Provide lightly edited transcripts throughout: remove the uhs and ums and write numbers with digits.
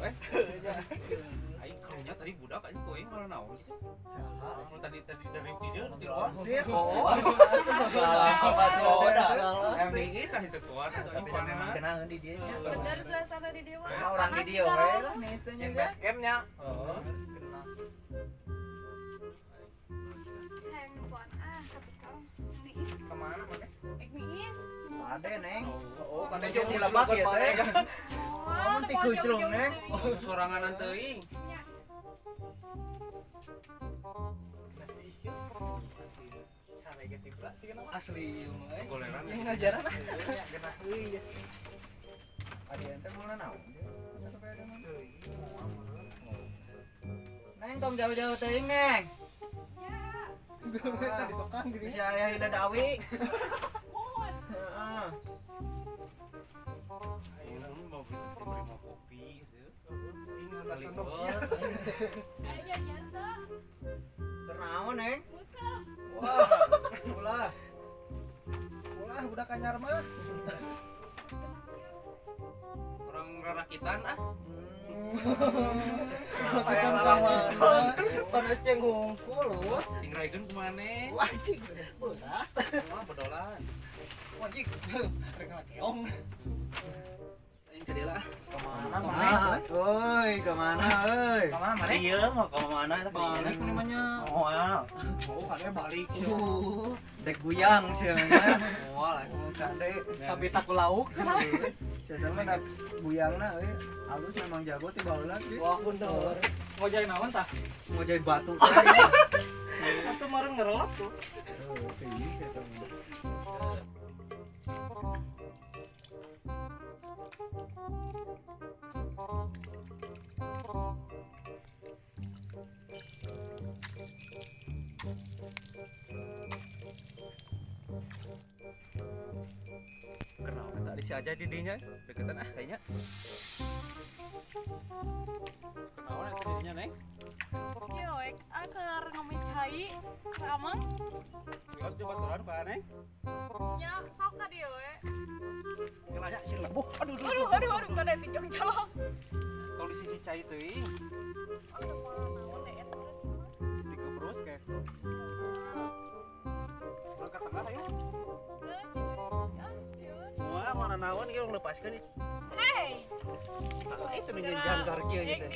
we. Aing karunya tadi budak anjing ku aing malah naon gitu. Saha? Tadi dari di dieu nu tiluan. Oh. Salah. MDI sah itu kuat tapi memang kenaeun di dieu nya. Bener suasana di dieu mah. Orang di dieu we lah nih teh nya. Base camp-nya. Heeh. Hayang nempoan ah ka tukang niis. Kemana mana? Ek niis. Ade neng. Oh, kade jeung dilebak ya teh. Mun ti kuclung neng. Soranganan teuing. Asli goleran. Yang ngajaran ah. Genah euy. Adi ente moal naon? Neng tong jauh-jauh teuing neng. Ya. Tadi tukang gini. Bisa aya hina dawi. Heeh. Ayeuna mah beli mau kopi gitu. Aya nyata. Keur naon neng? Musel. Wah, ulah. Ulah budak anyar mah. Orang rarakitan ah. Rarakitan ka mana? Pada ceng hungkul lu. Sing raikeun kumaneh? Wajik. Berat. Wah, bedolan. Wajik. Rek keong. Aing ka dieu lah. Kemana mana? Oi, kemana euy? Kemana mana? Iya, mau ke mana? Balik namanya. Moal. Oh, kade balik. Dek guyang sia mah. Moal. Kade Tapi tak lauk. Sia mah dak guyangna euy. Halus memang jago ti baheula ge. Wah, bener. Ngojay naon tah? Ngojay batu. Atuh meureun ngerelap tuh. Oh, teuing sia mah. Kenapa tak disi aja di dinya? Deketan ah kayaknya. Kenapa nanti dinya neng? Ieu we keur ngomong cai keur amang. Geus coba turan ka neng. Nya sok ka dieu we. Ngelaya si lebuh. Aduh aduh aduh aduh kada tijong colok. Tong di sisi cai teuing. Aduh naon deh eta. Dikebrus ke. Urang ka tengah ayo. Wah, mana naon ieu lepaskeun ieu. Hei. Salah itu nu jangkar kieu ieu teh.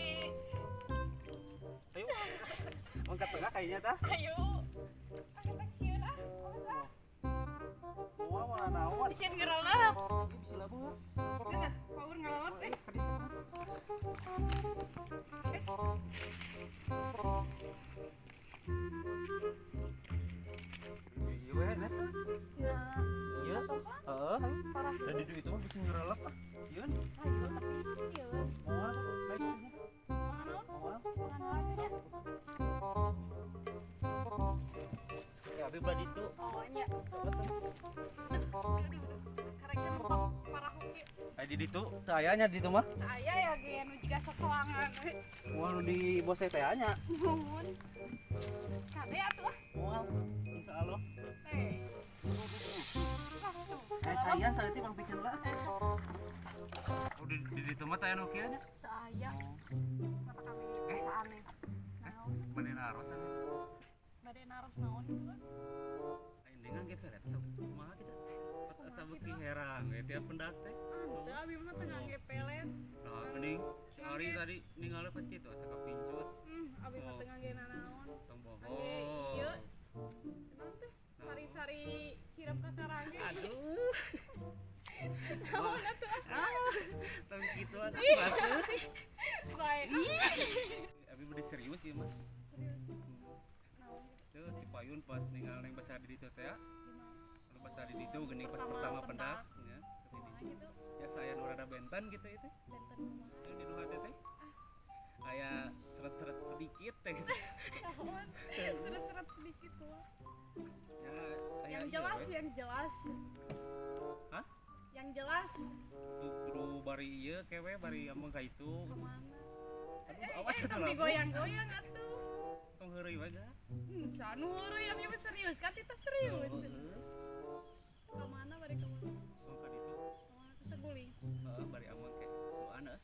Ayo. Urang ka tengah kayaknya tah. Ayo. Ah, kita sieun ah. Awas ah. Wah, mana naon. Sieun ngerelep. Bisa labuh. Geunah, paur ngelelep eh. Iya we, Net. Ya. Iya. Heeh. Tadi itu mah bisa ngerelep ah. Sieun. Ayo, tapi sieun. Moal, baik. Moal naon? Moal. Moal naon nya? Ya, abi belah ditu. Oh, nya. Aduh, kareknya numpak parahu kieu. Aya di ditu, teu aya nya di ditu mah. Teu aya ya ge nu jiga sosoangan we. Moal nu di bose teh nya. Nuhun. Kade atuh ah. Moal, insyaallah. Teh. Eh, caian saeutik mang piceun lah. Oh, di ditu mah teh anu kieu nya. Teu aya. Mata kami asa aneh. Naon? Bade naros anu. Bade naros naon itu kan? Aing dengan ge pelet sok kumaha kitu. Asa beuki herang we tiap pendak teh. Teu abi mah teu ngangge pelet. Nah, mending si Ari tadi ninggal pas kitu asa kapincut. Abi mah teu ngangge nanaon. Tong Ngangge bohong. ieu. Naon teh? Sari-sari sirup kakarange. Aduh. Naon atuh ah. Tong kituan atuh. Bae. Abi bade serius ieu mah. Serius. Naon? Teu ti payun pas ninggal neng basah di ditu teh. Anu basah di ditu geuning pas pertama pendak nya. Kumaha gitu? Ya saya nu rada benten gitu itu. Benten kumaha? Teu di nu hate teh. Aya seret-seret sedikit teh gitu. Naon? Seret-seret sedikit tuh. Ya, aya Yang ieu jelas, we. yang jelas. Hah? Yang jelas. Kudu bari ieu kewe bari ameng ka itu. Kemana? Aduh, awas atuh Tong lah. digoyang-goyang atuh. Tong heureuy we ga. Sanu heureuy abi mah serius kan kita serius. Heeh. Kemana bari kemana? Tong ka ditu. Kemana ke Seguling? Heeh, bari ameng ke. Duaan heuh.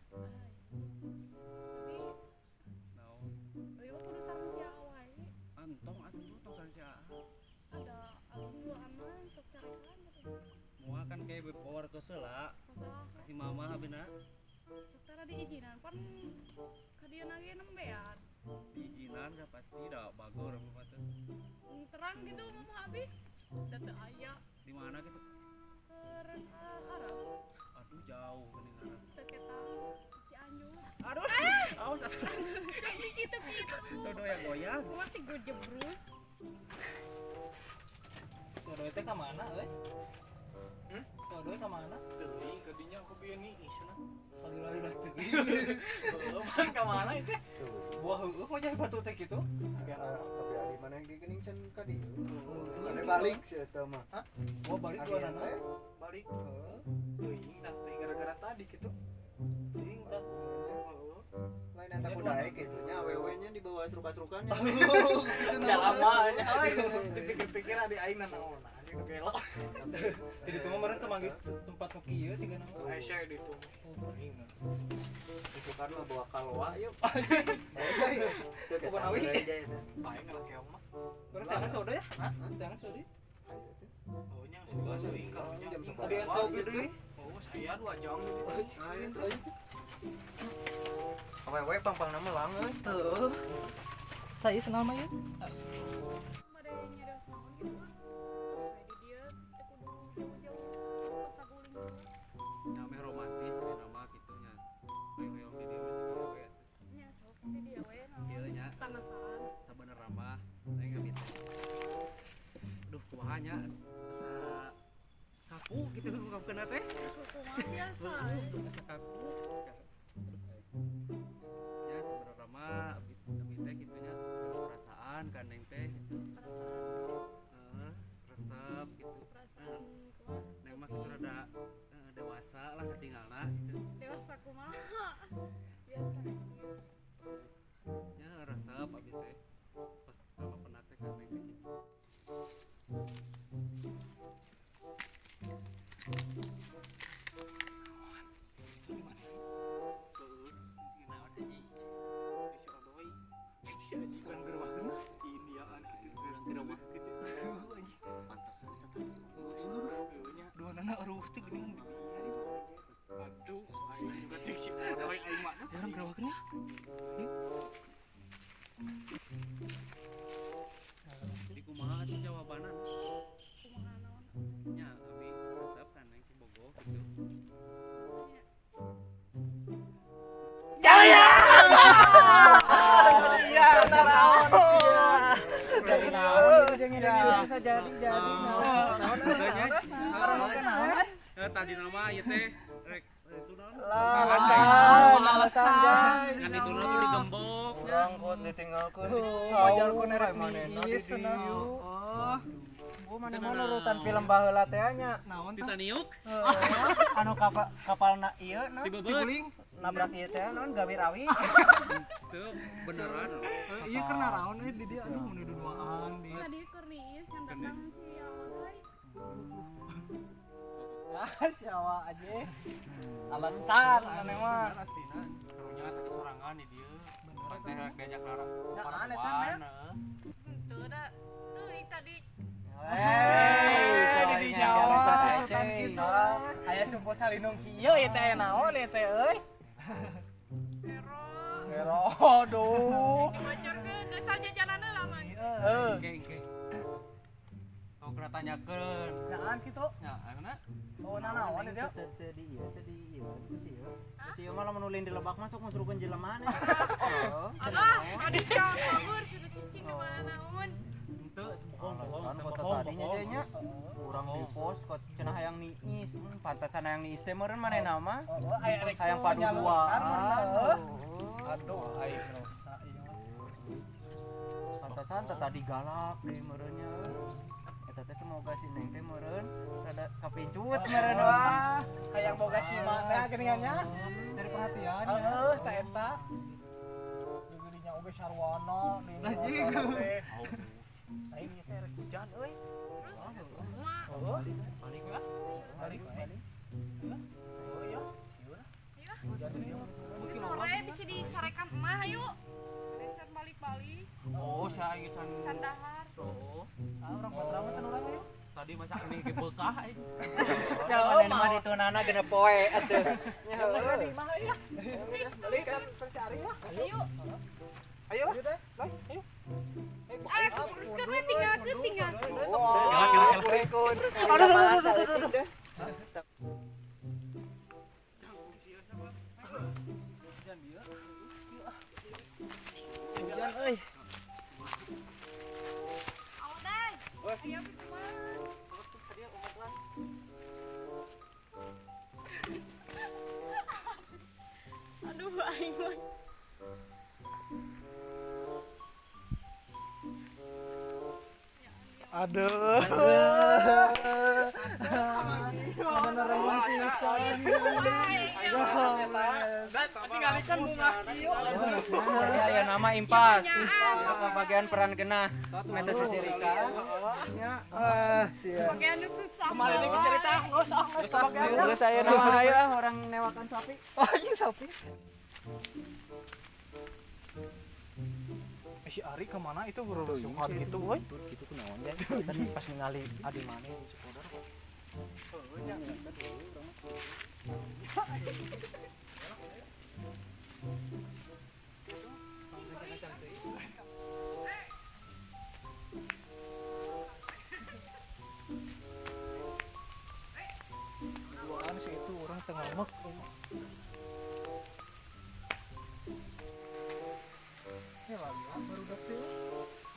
Naros heula. Si mama abina. Sok tara diizinan pan ka dieu ge nembean. Diizinan dah pasti dah bagor mama teh. Terang gitu mama abi. Da teu aya. Di mana gitu? Keur Arab. Aduh jauh geuning. Teu ketang Cianjur. Aduh. Awas atuh. Gitu gitu. Todo yang goyang. Kumaha teh gojebrus. Si Odoy teh ka mana euy? Si Odoy ka mana? Teuing ka dinya aku bieu niis cenah. Salila-lila teuing. Heueuh pan ka mana itu? Buah heueuh mah jadi batu teh kitu. Tapi ari mana ge geuning can ka dieu. Mane balik si eta mah. Hah? Oh balik dua nana. Balik. Heeh. Teuing tah teuing gara-gara tadi kitu. Teuing tah. Lain eta ku daek kitu nya awewe nya dibawa seruk-serukan nya. Gitu Jalama nya euy. Dipikir-pikir adi aing nanaon anjing teu gelo. Jadi tuh mah meureun teu manggih tempat nu kieu sigana mah. Hese di tuh. Oh, teuing. Isukan mah bawa kaloa yeuh. Obat awi. Paeng lah keong mah. Meureun tangan soda ya? Hah? Tangan soda. Oh nya geus teuing karunya. Tadi yang tahu deui. Oh, saya 2 jam gitu. Awewe pang-pangna melang euy. Heueuh. Tah ieu senal mah ieu. Bade nyarios naon gitu mah. Kayak di dieu teu kudu jauh-jauh pasaguling heula. Nya meh romantis tadi nama kitu nya. Hoyong di dieu mah kieu we. Nya sok di dieu we naon. Kieu nya Tanasan. sabenerna mah aing abi teh. Duh kumaha nya asa kaku kitu ngungkapkeunna teh. Kumaha biasa. Asa kaku. Ya sebenarnya mah abi teh kitu nya perasaan ka neng teh gitu. Perasaan. Heeh, resep gitu. Perasaan kumaha? Neng mah kitu rada dewasa lah ketinggalna gitu. Dewasa kumaha? Biasa gitu. Nya resep abi teh. Pas pertama pernah teh ka neng teh gitu. Heueuh, naon anjing. Si Odoy. Si anjing kurang gerwahkeun mah. Di Indiaan kitu kurang gerwah kitu. Heueuh anjing. Pantesan eta tadi. Heueuh nya. Dua nana eueuh teh geuning di dieu. Aduh, aing juga tik si Odoy aing mah. Orang gerwahkeun ya? Jadi kumaha atuh jawabanna? Kumaha naon? Nya abi resep ka neng Cibogo gitu. Nya. Iya, Jadi naon jeung bisa jadi naon. Naon? Tadi nama ieu teh rek itu naon? Alasan Jai. Ngan itu tuh digembok nya. Urang kot ditinggalkeun. Wajar ku nerek manehna di niis cenah. dieu. Oh, Gua mana mau nurutan film baheula teh nya. Naon tah? Titaniuk Anu kapal kapalna ieu naon? dibebeut. Nabrak ieu teh naon gawir awi. Itu beneran. Iya keur naraon euy di dieu aduh mun duduaan di. Tadi keur niis ngan datang si Odoy. Ah, siawa aja. Alasan aneh mah. Aslina karunya tadi sorangan di dieu. Pas teh rek diajak lara. Nah, eta mah. Henteu da. Teuing tadi Hei, di Jawa, tan kitu. Aya sumput salinung kieu ieu teh aya naon ieu teh euy. Ero. Ero, aduh. Dibocorkeun geus sajajanana lah mah. Heeh. Oke, oke. Kau kena tanyakeun. Jangan kitu. Nya, ayeuna Oh, nanaon ieu teh. Teu di ieu, teu di ieu, teu si ieu. Si ieu mah lamun ulin di lebak masuk ngusurukeun jelema nih. Oh. Abah, adi kabur sudah cicing di mana naon. henteu bohong Alasan bohong kota bohong. tadinya teh nya. Urang di pos kot cenah hayang niis. Pantasan hayang niis teh meureun manehna mah. Oh, aya rek Hayang paduduaan. Aduh, aing rosa ieu. Pantasan teh tadi galak deui meureun nya. Eta teh semoga si Neng teh meureun rada kapincut meureun wah. Hayang boga sima teh geuningan nya. Cari perhatian ya. Heeh, ta eta. Jeung dinya oge sarwana di teh. Aing ieu teh rek hujan euy. Terus kumaha? Heeh. Balik lah. Balik balik. Oh iya. Iya. Hujan di dieu. Sore bisa dicarekan emah ayo. Recan balik-balik, Oh, saya can can dahar. Oh, Ah, urang patra mah teu urang ayo. tadi Tadi masak mie ge beukah aing. Ya mah ditunana genep poe atuh. Nya heueuh. Mah ya. Balik kan cari lah. Ayo. Ayo. Ayo. Ah, teruskan we tinggalkeun tinggalkeun. Aduh aduh aduh aduh. Hujan euy. Audai. Aya kumaha? Aduh aing mah. Aduh. Tinggalkan bunga kieu. Ya nama impas. Bagian peran genah meta sisirika. Ya, ah sia. Bagian nu susah. Kemarin ini cerita geus ah geus bagian. Geus aya nama ayo ah orang newakan sapi. Oh, iya sapi. Si Ari kemana itu berusuhan gitu euy. Gitu kunaon ya. Tadi pas ningali adi maneh si Kodor. Duaan sih itu orang tengah mek. Ya lagi lah baru dapet.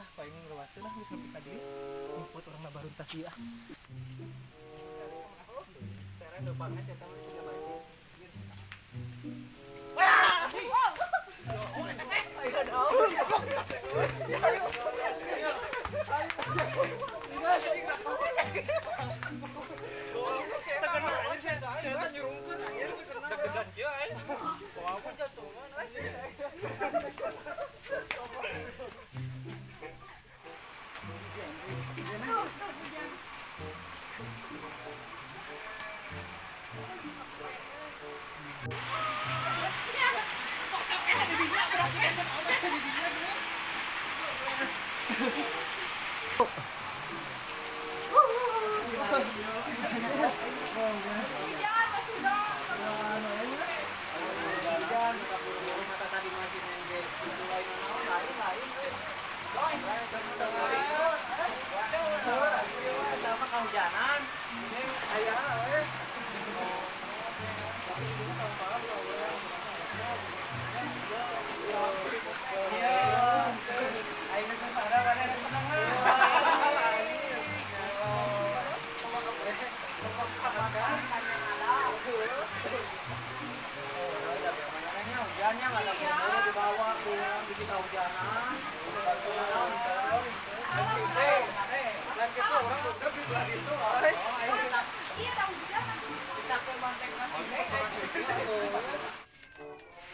Ah paling ngeluaskeun lah geus nepi ka dieu. Nyumput urang mah baru tas ieu ah.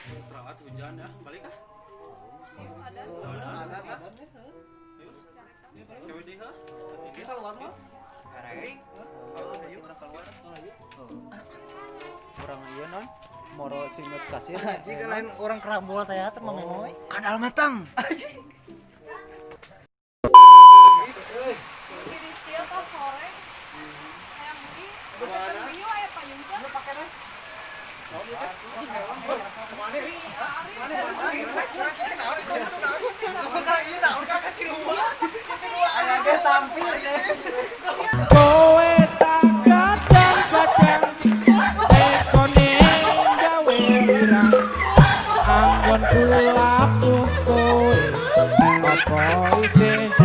Istirahat hujan ya, balik ah. Ada. Ada ah. Cewek deh ha. Keluar mah. Orang ieu non moro singut kasir. Jika lain orang kerambol teh teh memoy. Kadal matang. Diri sia tah sore. Hayang beli. Beli aya payung teh. Kowe tak kadang-kadang ekone gawe wirang anggonku lapuh kowe apa isih.